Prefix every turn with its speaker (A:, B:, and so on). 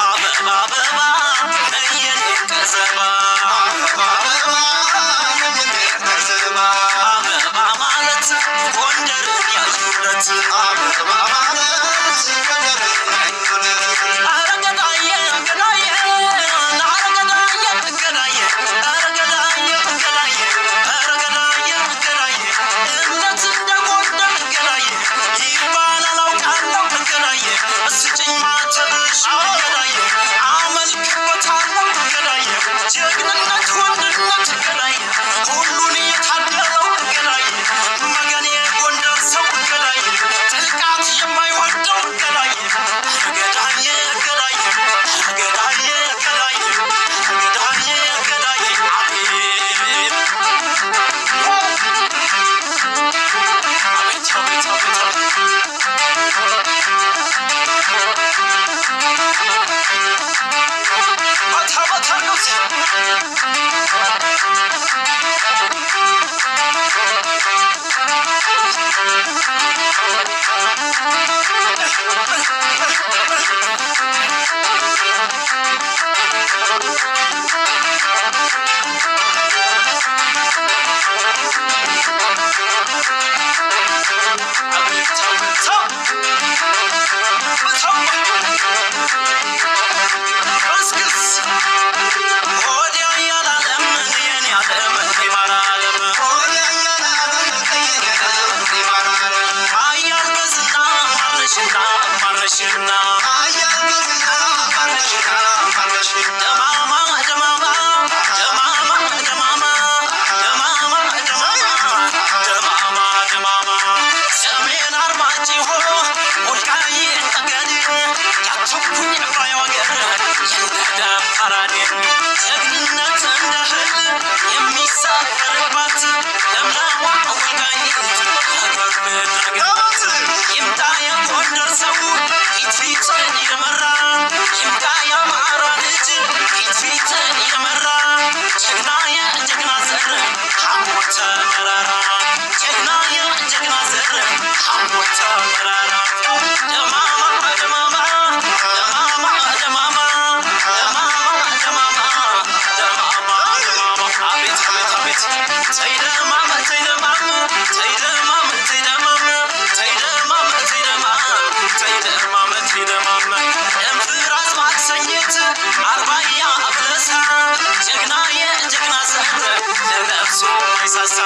A: አበባ አበባ የኔ ቀዘባ፣ አበባ ማለት ጎንደርን ያዩለት። ኧረ ገዳዬ ገዳዬ፣ ኧረ ገዳዬ ገዳዬ፣ ኧረ ገዳዬ ገዳዬ፣ ኧረ ገዳዬ ገዳዬ፣ እምነት እንደ ጎንደር ገዳዬ ይባላል አውቃለሁ ገዳዬ። ስጭኝ ማተብሽ ገዳዬ፣ አመልክበታለሁ ገዳዬ። ጀግንነት ወንድነት ገዳዬ፣ ሁሉን የታደለው ገዳዬ፣ መገኔ ጎንደር ሰው ገዳዬ፣ ጥቃት የማይወደው ገዳዬ። ገዳዬ ገዳዬ፣ ገዳዬ ገዳዬ፣ ገዳዬ ገዳዬ፣ አቤት አቤት አቤት አቤት አቤት። መታ መታ ነው። አቤት አቤት እስክስ ወዲያ ያላለም የኔ ዓለም ይማር ዓለም፣ አያል በዝና ማረሽና ማረሽና፣ ደማማ ደማማ ደማማ ደማማ ደማማ ደማማ ደማማ ደማማ፣ ሰሜን አርማጭሆ ወልቃይት ጠገዴ፣ ያተኩኝ ባይ ወገር የነደፈራዴ፣ ጀግንነት እንደ እህል የሚሰፈርባት ለምለሟ ወልቃይት ሀገር ምድረ። ይምጣ የጎንደር ሰው ፊት ፊትን የመራ፣ ይምጣ የአማራ ልጅ ፊት ፊትን የመራ፣ ጀግና የጀግና ዘር ሐሞተ መራራ፣ ጀግና የጀግና ዘር ሐሞተ መራራ። ደማማ ደማማ ደማማ ደማማ ደማማ ደማማ ደማማ ደማማ፣ አቤት አቤት አቤት፣ ተይ ደማም ተይ ደማም ተይ ደማም ተይ ደማም ተይ ደማም ተይ ደማም ተይ ደማም ተይ ደማም፣ እንፍራዝ ማክሰኝት አርባያ አበሳ፣ ጀግና የጀግና ዘር ለነፍሱ ማይሳሳ።